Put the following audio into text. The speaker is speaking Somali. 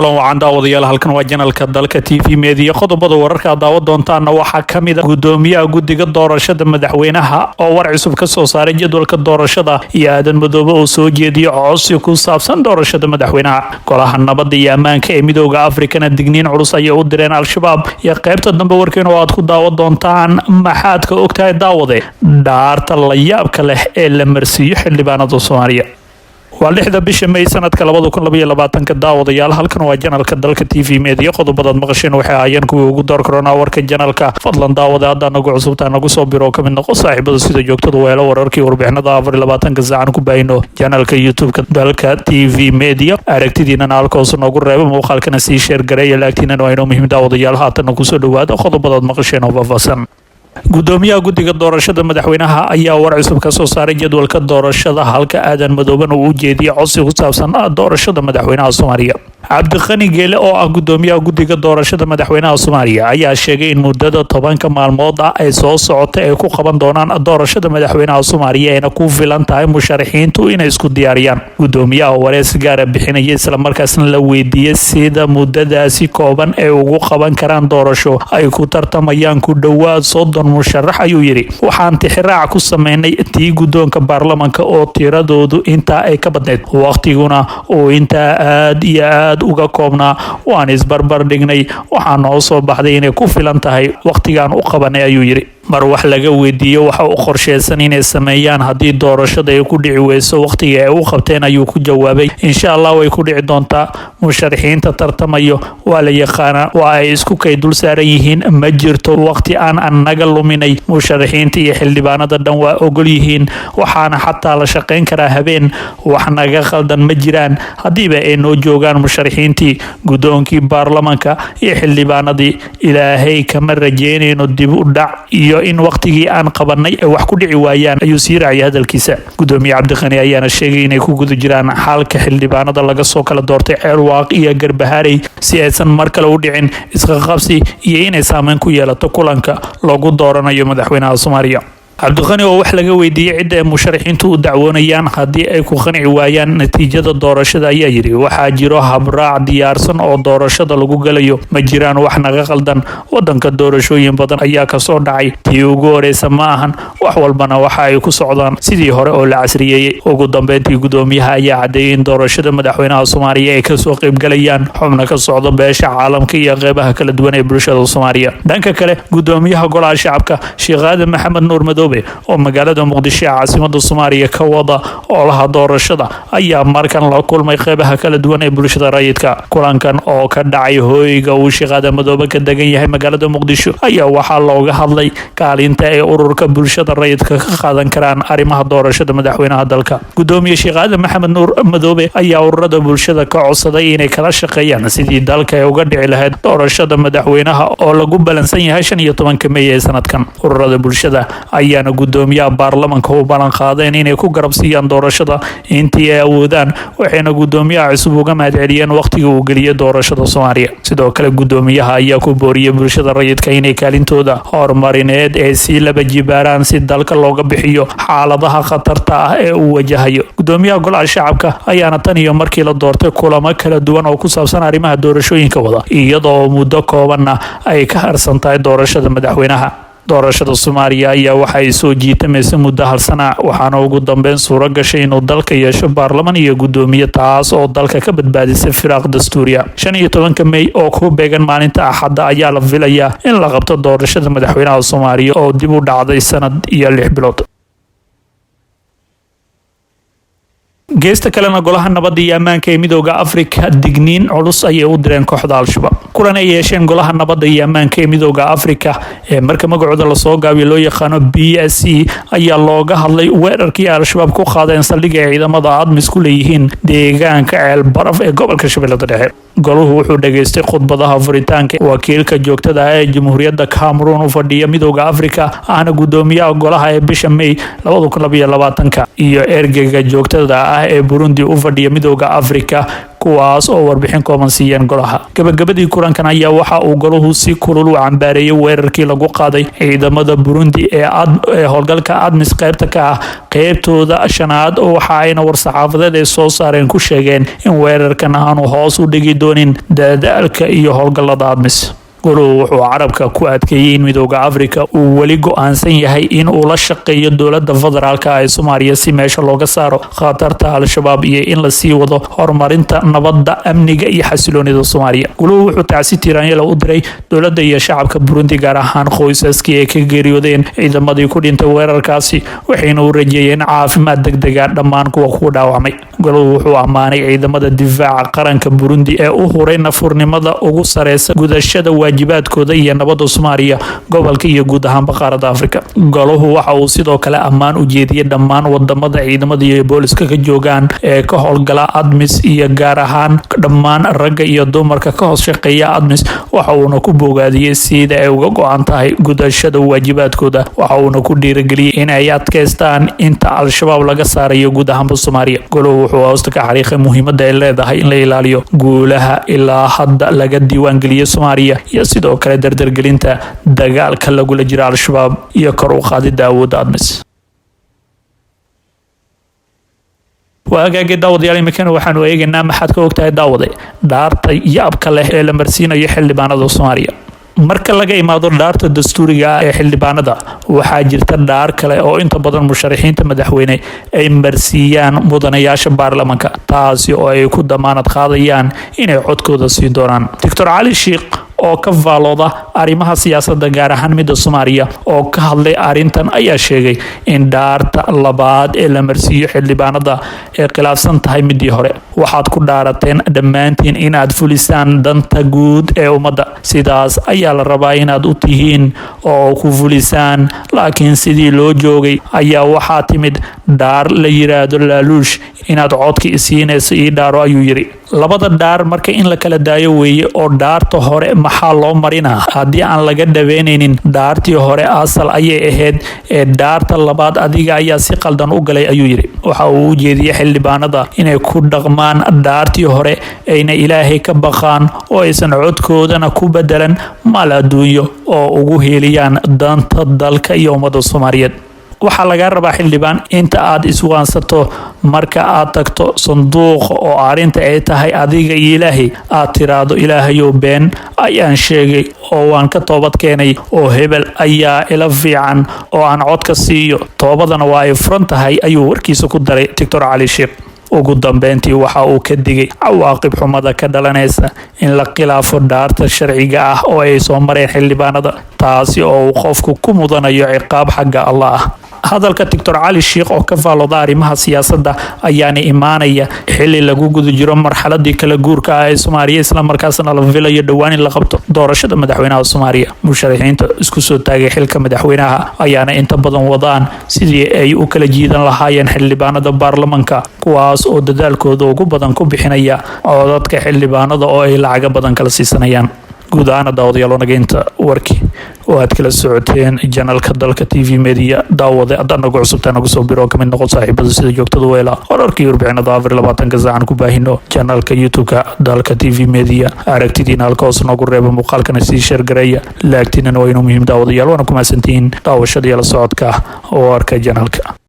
Kulan wacan daawadayaal, halkan waa janalka Dalka TV Media. Qodobada wararka aad daawan doontaana waxaa ka mid a gudoomiyaha guddiga doorashada madaxweynaha oo war cusub ka soo saaray jadwalka doorashada, iyo Aadan Madoobe oo soo jeediya codsi ku saabsan doorashada madaxweynaha. Golaha Nabadda iyo Ammaanka ee Midooda Afrikana digniin culus ayay u direen Al-Shabaab. Iyo qaybta dambe warkeena oo aad ku daawan doontaan: maxaad ka ogtahay, daawade, dhaarta la yaabka leh ee la marsiiyo xildhibaanada Soomaaliya? Waa 6da bisha May sanadka 2022-ka. Daawadayaal, halkan waa janalka Dalka TV Media. Qodobadaad maqasheen waxay ahaayeen kuwii ugu door karoonaa warka janalka. Fadlan daawada, haddaa nagu cusubtaa, nagu soo biro oo kamid noqo saaxiibada sida joogtada weelo wararkii warbixinada 24-ka saacan ku baahino janalka YouTube-ka Dalka TV Media. Aragtidiinana halka hoose noogu reeba, muuqaalkana sii share gareeya, laagtiinana waa inoo muhiim. Daawadayaal, haatana kusoo dhawaada qodobadaad maqasheen oo faahfaahsan. Gudoomiyaha guddiga doorashada madaxweynaha ayaa war cusub ka soo saaray jadwalka doorashada, halka Aadan Madooben uu u jeediyey codsi ku saabsan doorashada madaxweynaha Soomaaliya. Cabdiqani Geele oo ah gudoomiyaha guddiga doorashada madaxweynaha Soomaaliya ayaa sheegay in muddada 10-ka maalmood ah ay soo socota ay ku qaban doonaan doorashada madaxweynaha Soomaaliya, ayna ku filan tahay musharaxiintu inay isku diyaariyaan. Gudoomiyaha wareys gaara bixinaya, islamarkaasna la weydiiyey sida muddadaasi kooban ay ugu qaban karaan doorasho ay ku tartamayaan ku dhowaad 30 musharax, ayuu yidhi: "Waxaan tixraac ku sameynay tii guddoonka baarlamanka oo tiradoodu intaa ay ka badnayd, waqtiguna uu intaa aad iyo aad uga koobnaa. Waan isbarbar dhignay, waxaa noo soo baxday inay ku filan tahay waqtigaan u qabanay," ayuu yidhi. Mar wax laga weydiiyo waxa u qorsheysan inay sameeyaan haddii doorashada ay ku dhici weyso waqtigii ay u qabteen, ayuu ku jawaabay: "Insha Allah way ku dhici doontaa. Musharaxiinta tartamayo waa la yaqaanaa, waa ay isku kay dul saaran yihiin. Ma jirto waqti aan annaga luminay. Musharaxiinta iyo xildhibaanada dhan waa ogol yihiin, waxaana xataa la shaqayn karaa habeen. Wax naga khaldan ma jiraan haddiiba ay noo joogaan musharaxiintii, guddoonkii baarlamanka iyo xildhibaanadii. Ilaahay kama rajeynayno dib u dhac iyo in waqtigii aan qabanay ay wax ku dhici waayaan," ayuu sii raaciyay hadalkiisa. Gudoomiye Cabdiqani ayaana sheegay inay ku guda jiraan xalka xildhibaanada laga soo kala doortay Ceelwaaq iyo Garbaharey, si aysan mar kale u dhicin isqaqabsi iyo inay saameyn ku yeelato kulanka lagu dooranayo madaxweynaha Soomaaliya. Cabdiqani oo wax laga weydiiyey cidda ay musharaxiintu u dacwoonayaan haddii ay ku qanci waayaan natiijada doorashada ayaa yidhi: "Waxaa jiro habraac diyaarsan oo doorashada lagu galayo. Ma jiraan wax naga qaldan. Wadanka doorashooyin badan ayaa kasoo dhacay, tii ugu horeysa ma ahan. Wax walbana waxa ay ku socdaan sidii hore oo la casriyeeyey." Ugu dambeyntii, gudoomiyaha ayaa caddeeyey in doorashada madaxweynaha Soomaaliya ay kasoo qaybgalayaan xubno ka socda beesha caalamka iyo qeybaha kala duwan ee bulshada Soomaaliya. Dhanka kale, gudoomiyaha Golaha Shacabka, Sheekh Aadan Maxamed Nuur Madoobe, oo magaalada Muqdisho ee caasimada Soomaaliya ka wada ololaha doorashada, ayaa markan la kulmay qeybaha kala duwan ee bulshada rayidka. Kulankan oo ka dhacay hooyga uu Sheekh Aadan Madoobe ka degan yahay magaalada Muqdisho ayaa waxaa looga hadlay kaalinta ay ururka bulshada rayidka ka qaadan karaan arrimaha doorashada madaxweynaha dalka. Gudoomiye Sheekh Aadan Maxamed Nuur Madoobe ayaa ururada bulshada ka codsaday inay kala shaqeeyaan sidii dalka ay uga dhici lahayd doorashada madaxweynaha oo lagu balansan yahay 15-ka Mey ee sanadkan. Ururada bulshada ayaana gudoomiyaha baarlamanka u ballan qaadeen inay ku garab siiyaan doorashada intii ay awoodaan, waxayna gudoomiyaha cusub uga mahadceliyeen waqtigii uu geliyey doorashada Soomaaliya. Sidoo kale, gudoomiyaha ayaa ku booriyey bulshada rayidka inay kaalintooda horumarineed ee sii laba jibaaraan si dalka looga bixiyo xaaladaha khatarta ah ee uu wajahayo. Gudoomiyaha Golaha Shacabka ayaana tan iyo markii la doortay kulamo kala duwan oo ku saabsan arrimaha doorashooyinka wada, iyadoo muddo koobanna ay ka harsan tahay doorashada madaxweynaha. Doorashada Soomaaliya ayaa waxa ay soo jiitamaysa muddo hal sana, waxaana ugu dambeyn suuro gashay inuu dalka yeesho baarlaman iyo gudoomiye, taas oo dalka ka badbaadisay firaaq dastuuriya. 15-ka Mey oo ku beegan maalinta Axadda ayaa la filayaa in la qabto doorashada madaxweynaha Soomaaliya oo dib u dhacday sanad iyo 6 bilood. Geesta kalena, Golaha Nabadda iyo Ammaanka ee Midooda Afrika digniin culus ayay u direen kooxda Al-Shabaab. Kulan ay yeesheen Golaha Nabadda iyo Ammaanka ee Midooda Afrika, ee marka magacooda lasoo gaabiyo loo yaqaano PSC, ayaa looga hadlay weerarkii Al-Shabaab ku qaadeen saldhigga ay ciidamada ATMIS ku leeyihiin deegaanka Ceel Baraf ee gobolka Shabeellada Dhexe. Goluhu wuxuu dhageystay khudbadaha furitaanka wakiilka joogtada ah ee Jamhuuriyadda Cameroon u fadhiya Midooda Afrika, ahna gudoomiyaha golaha ee bisha May 2022-ka, iyo ergeyga joogtada ah ee Burundi u fadhiya Midooda Afrika. Kuwaas oo warbixin kooban siiyeen golaha. Gabagabadii kulankan ayaa waxa uu golahu si kulul u cambaareeyay weerarkii lagu qaaday ciidamada Burundi ee howlgalka ATMIS qeybta ka ah, qeybtooda shanaad. Waxa ayna war-saxaafadeed ay soo saareen ku sheegeen in weerarkan aanu hoos u dhigi doonin dadaalka iyo howlgalada ATMIS. Goluhu wuxuu carabka ku adkeeyey in Midooda Afrika uu weli go-aansan yahay in uu la shaqeeyo dowlada federaalka ee Soomaaliya si meesha looga saaro khatarta Al-Shabaab iyo in lasii wado horumarinta nabadda, amniga iyo xasiloonida Soomaaliya. Goluhu wuxuu tacsi tiiraanyala u diray dowladda iyo shacabka Burundi, gaar ahaan qoysaskii ay ka geeriyoodeen ciidamadii ku dhintay weerarkaasi, waxayna u rajeeyeen caafimaad degdega dhammaan kuwa ku dhaawacmay. Goluhu wuxuu ammaanay ciidamada difaaca qaranka Burundi ee u huray nafurnimada ugu sareysa gudashada waajibaadkooda iyo nabadda Soomaaliya, gobolka iyo guud ahaanba qaaradda Afrika. Golahu waxa uu sidoo kale ammaan u jeediyey dhammaan wadamada ciidamada iyo booliska ka joogaan ee ka howlgala ATMIS iyo gaar ahaan dhammaan ragga iyo dumarka ka hoos shaqeeya ATMIS. Waxa uuna ku bogaadiyey sida ay uga go-an tahay gudashada waajibaadkooda, waxa uuna ku dhiirageliyey in ay adkeystaan inta Al-Shabaab laga saarayo guud ahaanba Soomaaliya. Golahu wuxuu hoosta ka xariiqay muhiimada ay leedahay in la ilaaliyo guulaha ilaa hadda laga diiwaangeliyey Soomaaliya iyo sidoo kale dardargelinta dagaalka lagula jira Al-Shabaab iyo kor u qaadida awoodda ATMIS. Waa hagaagay, daawadayaal. Iminkana waxaanu eegaynaa maxaad ka ogtahay, daawade, dhaarta yaabka leh ee la marsiinayo xildhibaanada Soomaaliya. Marka laga imaado dhaarta dastuuriga ah ee xildhibaanada, waxaa jirta dhaar kale oo inta badan musharaxiinta madaxweyne ay marsiiyaan mudanayaasha baarlamanka, taasi oo ay ku damaanad qaadayaan inay codkooda siin doonaan. Doctor Cali Sheikh oo ka faalooda arrimaha siyaasadda, gaar ahaan midda Soomaaliya, oo ka hadlay arrintan ayaa sheegay in dhaarta labaad ee la marsiiyo xildhibaanada ay khilaafsan tahay midii hore. "Waxaad ku dhaarateen dhammaantiin inaad fulisaan danta guud ee ummadda. Sidaas ayaa la rabaa inaad u tihiin oo ku fulisaan, laakiin sidii loo joogay ayaa waxaa timid dhaar la yiraahdo laaluush, inaad codka isiinayso ii dhaaro," ayuu yiri. "Labada dhaar marka in la kala daayo weeye, oo dhaarta hore maxaa loo marinaa haddii aan laga dhaweynaynin? Dhaartii hore asal ayay ahayd ee dhaarta labaad adiga ayaa si qaldan u galay," ayuu yiri. Waxa uu u jeediyey xildhibaanada inay ku dhaqmaan dhaartii hore, ayna Ilaahay ka baqaan oo aysan codkoodana ku bedelan maal adduunyo oo ugu heeliyaan danta dalka iyo ummadda Soomaaliyeed. "Waxaa lagaa rabaa, xildhibaan, inta aad iswaansato marka aad tagto sanduuqa oo arrinta ay tahay adiga iyo Ilaahay, aad tiraahdo: 'Ilaahayow, been ayaan sheegay oo waan ka toobad keenay oo hebel ayaa ila fiican oo aan codka siiyo.' Toobadana waa ay furan tahay," ayuu warkiisa ku daray Doctor Cali Sheekh. Ugu dambeyntii waxa uu ka digay cawaaqib xumada ka dhalanaysa in la khilaafo dhaarta sharciga ah oo ay soo mareen xildhibaanada, taasi oo uu qofku ku mudanayo ciqaab xagga Allah ah. Hadalka Doctor Cali Sheikh oo ka faalooda arrimaha siyaasadda ayaana imaanaya xili lagu guda jiro marxaladii kala guurka ah ee Soomaaliya, islamarkaasna la filayo dhowaan in la qabto doorashada madaxweynaha Soomaaliya. Musharaxiinta isku soo taagay xilka madaxweynaha ayaana inta badan wadaan sidii ay u kala jiidan lahaayeen xildhibaanada baarlamanka, kuwaas oo dadaalkooda ugu badan ku bixinaya codadka xildhibaanada oo ay lacaga badan kala siisanayaan. Guud ahaana, daawadayaal, wanageynta warkii oo aad kala socoteen janalka Dalka TV Media. Daawade, haddaad nagu cusubtaa, nagu soo biro, kamid noqon saaxiibada sida joogtada weela wararkii warbixinada 24-ka saacan ku baahino janalka YouTube-ka Dalka TV Media. Aragtidiina halka hoos noogu reeba, muuqaalkana sii share gareeya, laagtiinana waa inuu muhiim. Daawadayaal, waana ku mahadsantihiin daawashada iyo la socodka warka janalka.